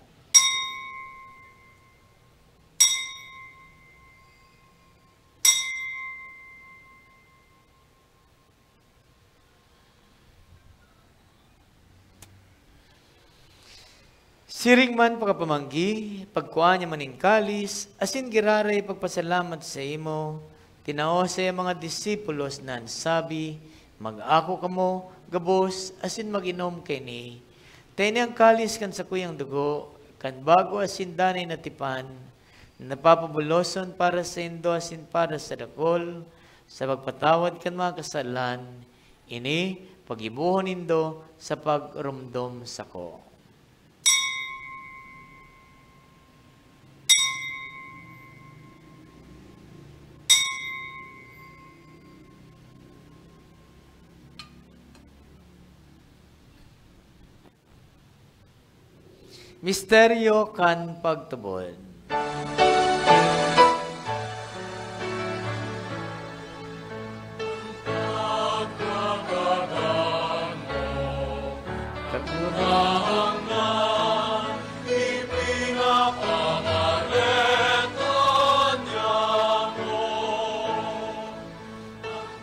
Siring man pakapamanggi, pagkua niya man nin kalis, asin giraray pagpasalamat saimo, tinao sa iyang mga disipulos na an sabi, "Mag-ako kamo gabos asin mag-inom kaini. Ta ini an kalis kan sakuyang dugo, kan bago asin danay na tipan, na papabuloson para saindo asin para sa dakul, sa pagpatawad kan mga kasalan. Ini paggibohon nindo sa pagromdom sako." Misteryo kan pagtubod. Kagurangnan, ipinapangareton niamo.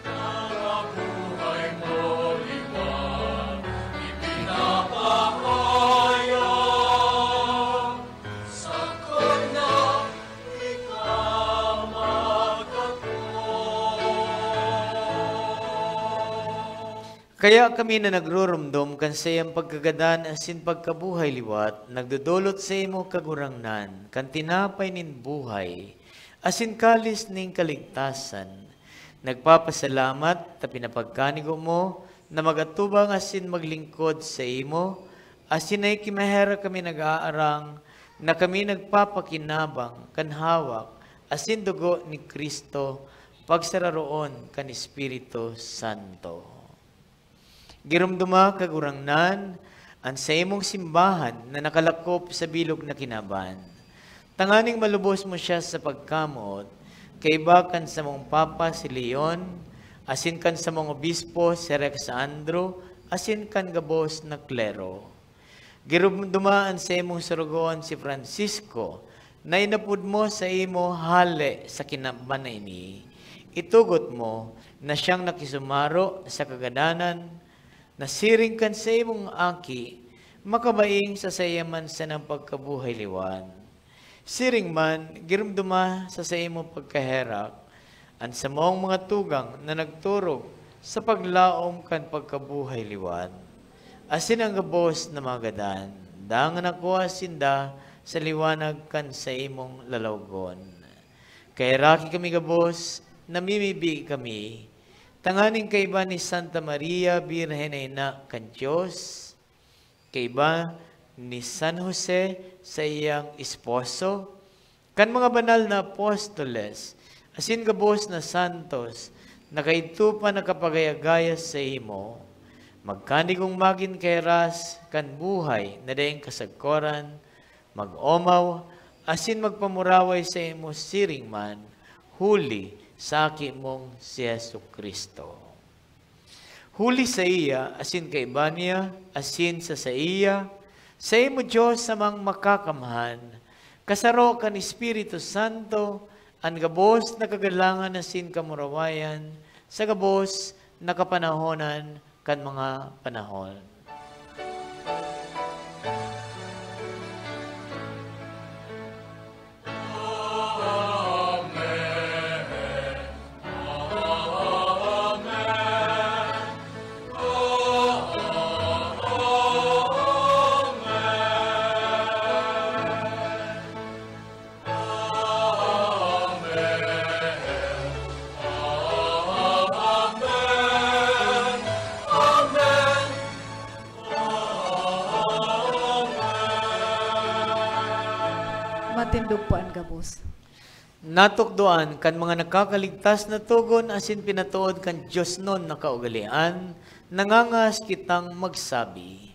Karabuhay mo liwat, ipinapahayag, sakuna ika magkapon. Kaya kami na nagruromdom kan saiyang pagkagadan asin pagkabuhay liwat, nagdodolot saimo, Kagurangnan, kan tinapay nin buhay, asin kalis nin kaligtasan. Nagpapasalamat ta pinapagkanigo mo na mag-atubang asin maglingkod saimo, asin nakikimaherak kami nag-aarang na kami nagpapakinabang kan hawak asin dugo ni Cristo, pagsararoon kan Espiritu Santo. Giromdoma, Kagurangnan, an saimong simbahan na nakalakop sa bilog na kinaban, tanganing malubos mo siya sa pagkamoot, kaiba kan samong Papa si Leon, asin kan samong Obispo si Alexandro, asin kan gabos na klero. Giromdoma an saimong sorogoon si Francisco, na inapod mo saimo hale sa kinaban na ini. Itugot mo na siyang nakisumaro sa kagadanan, na siring kan saimong Aki, makabaing sa saiya man sanang pagkabuhay liwat. Siring man, giromdoma sa saimong pagkaherak an samong mga tugang na nagturog sa paglaom kan pagkabuhay liwat, asin an gabos na mga gadan, dangan nakua sinda sa liwanag kan saimong lalawgon. Kaheraki kami gabos, namimibi kami, tanganing kaiba ni Santa Maria, Birhen na Ina kan Dios, kaiba ni San Jose, saiyang esposo, kan mga banal na apostoles, asin gabos na santos, na kaidto pa nakapagaya-gaya saimo, magkanigong magin kahiras kan buhay na daing kasagkoran, mag-omaw, asin magpamuraway saimo siring man, huli sa Aki mong si Jesu-Cristo. Huli saiya, asin kaiba niya, asin sa saiya, saimo, Dios, Amang Makakamhan, kasaro kan Espiritu Santo, an gabos na kagalangan asin kamurawayan, sa gabos na kapanahonan kan mga panahon. Matindog po an gabos. Natukdoan kan mga nakakaligtas na togon asin pinatood kan diosnon na kaugalean, nangangaas kitang magsabi.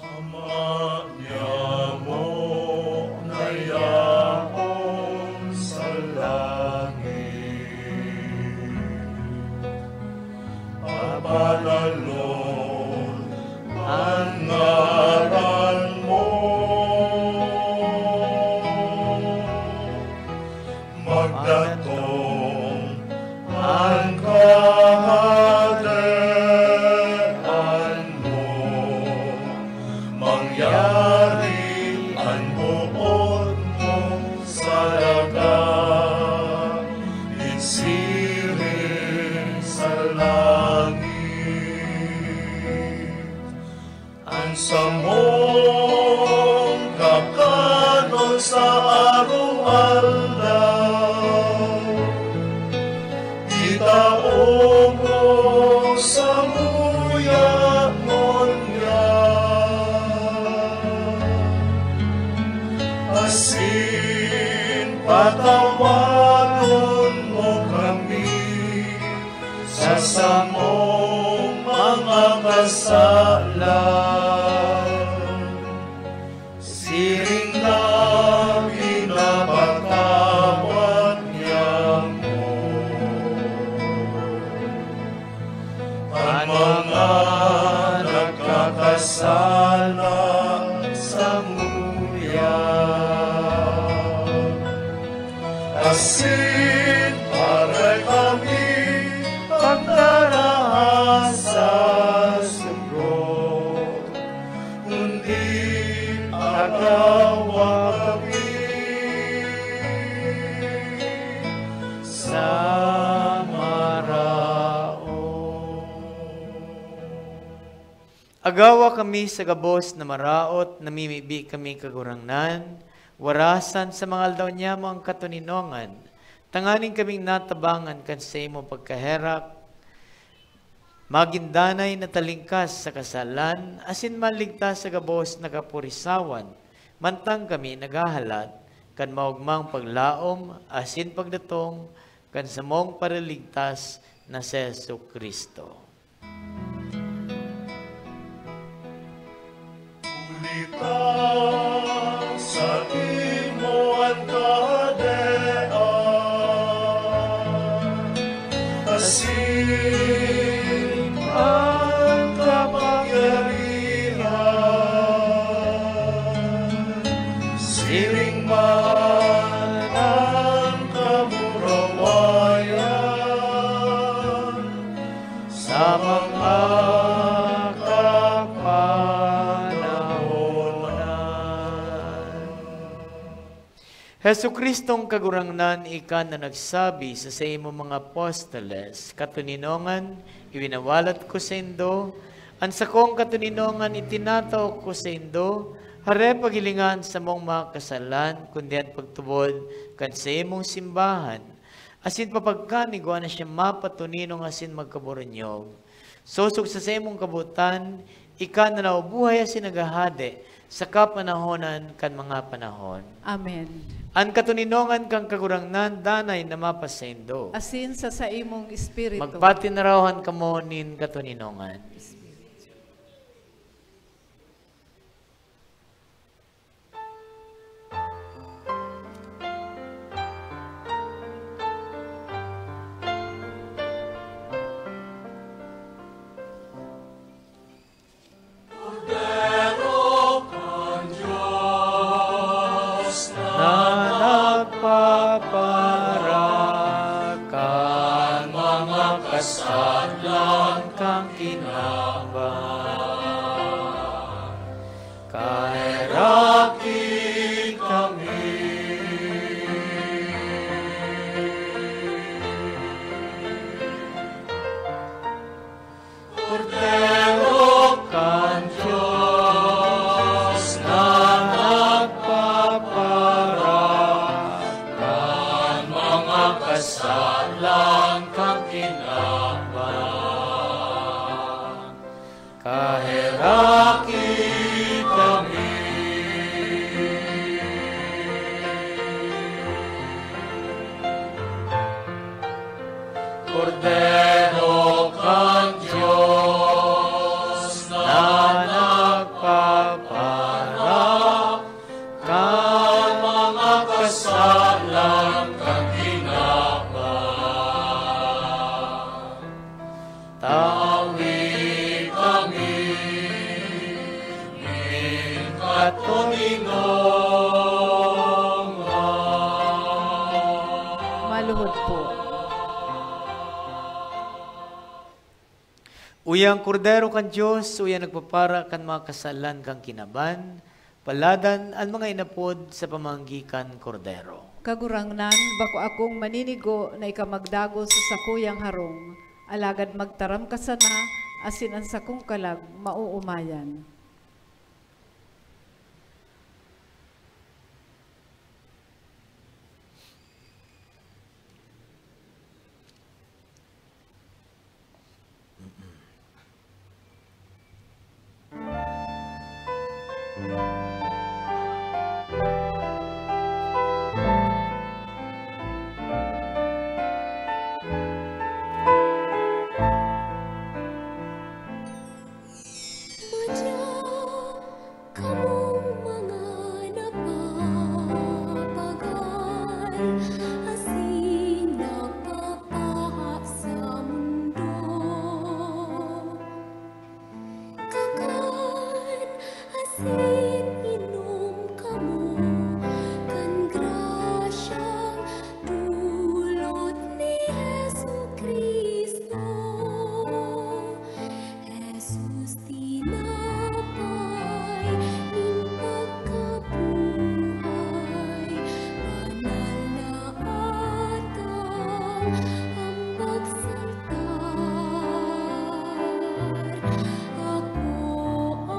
Ama niamo na yaon sa langit, pabanalon an ngaran mo. Magdatong an Kahadean mo, mangyari an boot mo sa daga, igsiring sa langit. An samong kakanon sa araw-aldaw, itao mo samuya ngunyan. Asin patawaron mo kami sa samong mga kasalan, siring na pinapatawad niamo an mga nagkakasala samuya. Asin aray kami pagdaraha sa sugro, kundi agawa kami sa maraot. Agawa kami sa gabos na maraot, namimibi kami, Kagurangnan, warasan sa mga aldaw niyamo an katoninongan, tanganing kaming natabangan kan saimong pagkaherak, magin danay na talingkas sa kasalan, asin maligtas sa gabos na kapurisawan, mantang kami naghahalat kan maogmang paglaom asin pagdatong kan samong Paraligtas na si Jesu-Cristo. Huli ta saimo an Kahadean, asin an kapag- Jesu-Cristong Kagurangnan, ika na nagsabi sa saimong mga apostoles, "Katoninongan, iwinawalat ko saindo, an sakong katoninongan itinatao ko saindo, hare paghilingan samong mga kasalan, kundi an pagtubod kan saimong simbahan, asin papagkan igwa na siya mapatoninong asin magkaboronyog." Sosog sa saimong kabotan, ika na nabubuhay asin naghahade sa kapanahonan kan mga panahon. Amen. An katoninongan kan Kagurangnan danay na mapasaindo. Asin sa saimong espiritu. Magpatinarahan kamo nin katoninongan. Kordero kan Dios na nagpaparakan mga kasalan kan kinaban. Kaheraki kami. Kordero kan Dios na nagpaparakan mga kasalan kan kinaban. Kaheraki kami. Kordero kan Dios na nagpapara kan mga kasalan kan kinaban. Tawi kami nin katoninongan. Maluhod po. Uya an Kordero kan Dios, uya an nagpapara kan mga kasalan kan kinaban, paladan an mga inapod sa pamanggi kan Kordero. Kagurangnan, bako akong maninigo na ika magdagos sa sakuyang harong, alagad magtaram ka sana, asin an sakong kalag maoomayan. Madya kamong mga napapagal asin nagpapaha sa mundo. Kakan asin inom kamo kan grasyang dulot ni Jesu-Cristo. Jesus, tinapay nin pagkabuhay, banal na atang, ambag sa altar. Akoa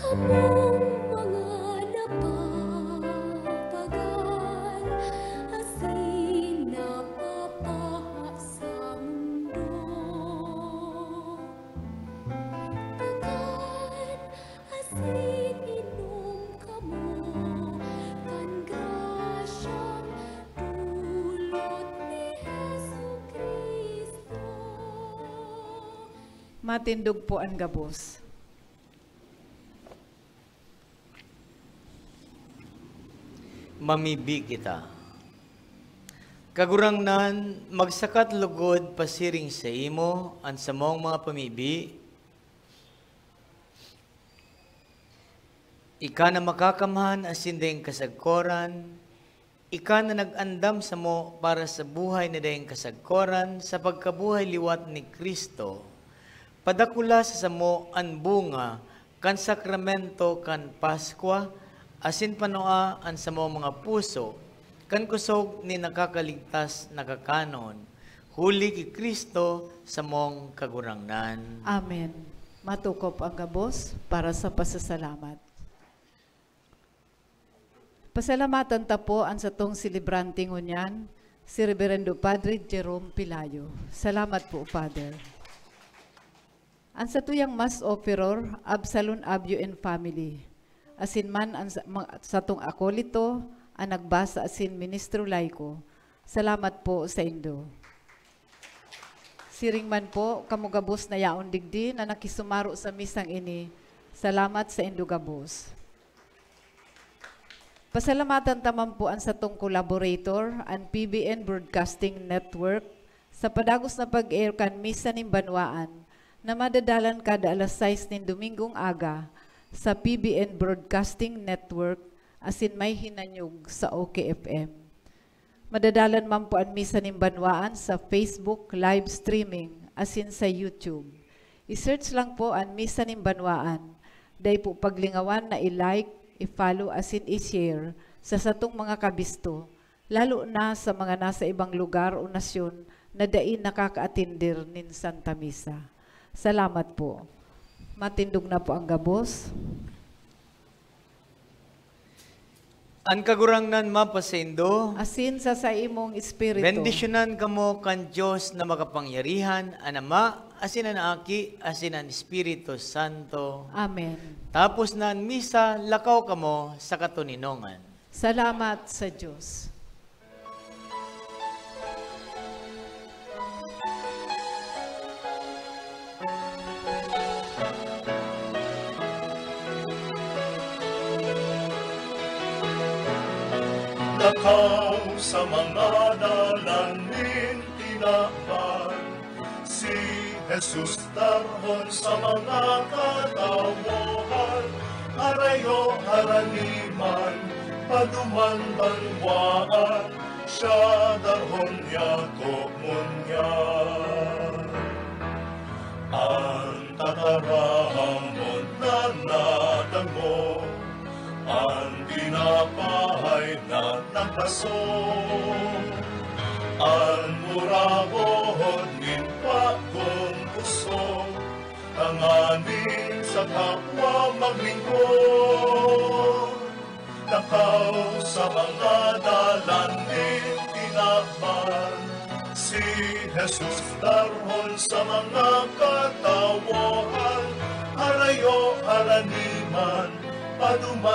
Samong mga napapagal asin napapaha sa mundo. Kakan asin inom kamo kan grasyang dulot ni Jesu-Cristo. Matindog po an gabos. Mamibi kita. Kagurangnan, magsakat lugod pasiring saimo an samong mga pamibi. Ika na makakamhan asin daing kasagkoran, ika na nag-andam samo para sa buhay na daing kasagkoran sa pagkabuhay liwat ni Cristo. Padakula sa samo an bunga kan sakramento kan Paskwa, asin panua an samong mga puso kan kusog nin nakakaligtas na kakanon, huli ki Cristo samong Kagurangnan. Amen. Matukop an gabos para sa pasasalamat. Pasalamatan ta po an satong selebrante ngunyan, si Reverendo Padre Jerome Pelayo. Salamat po, Father. An satuyang Mass Offerer, Absalon Abyo and family. Asin man an sa-, ma-, satong akolito, an nagbasa asin ministro laiko. Salamat po saindo. Siring man po, kamo gabos na yaon digdi na nakisumaro sa misang ini, salamat saindo gabos. Pasalamatan ta man po an satong collaborator, an P B N Broadcasting Network, sa padagos na pag-air kan Misa nin Banwaan, na madadalan kada alas sais nin Domingong aga sa P B N Broadcasting Network asin may hinanyog sa O K F M. Madadalan man po an Misa nin Banwaan sa Facebook live streaming asin sa YouTube. I-search lang po an Misa nin Banwaan. Dai po paglingawan na i-like, i-follow asin i-share sa satong mga kabisto, lalo na sa mga nasa ibang lugar o nasyon na dai nakakaatender nin Santa Misa. Salamat po. Matindog na po ang gabos. An Kagurangnan mapasaindo. Asin sa saimong espiritu. Bendisyonan kamo kan Dios na makapangyarihan, an Ama, asin an Aki, asin an Espiritu Santo. Amen. Tapos na an misa, lakaw kamo sa katoninongan. Salamat sa Dios. Lakaw sa mga dalan nin tinaban, si Jesus darhon sa mga katawohan, harayo haraniman, paduman banwaan, siya darhon yato ngunyan. An tataramon na nadangog, an tinapay na naglason, an murabon nin bagong pusog, tanganing sa kapwa maglingkod. Lakaw sa mga dalan nin tinaban, si Jesus darhon sa mga katawohan, harayo haraniman, paduman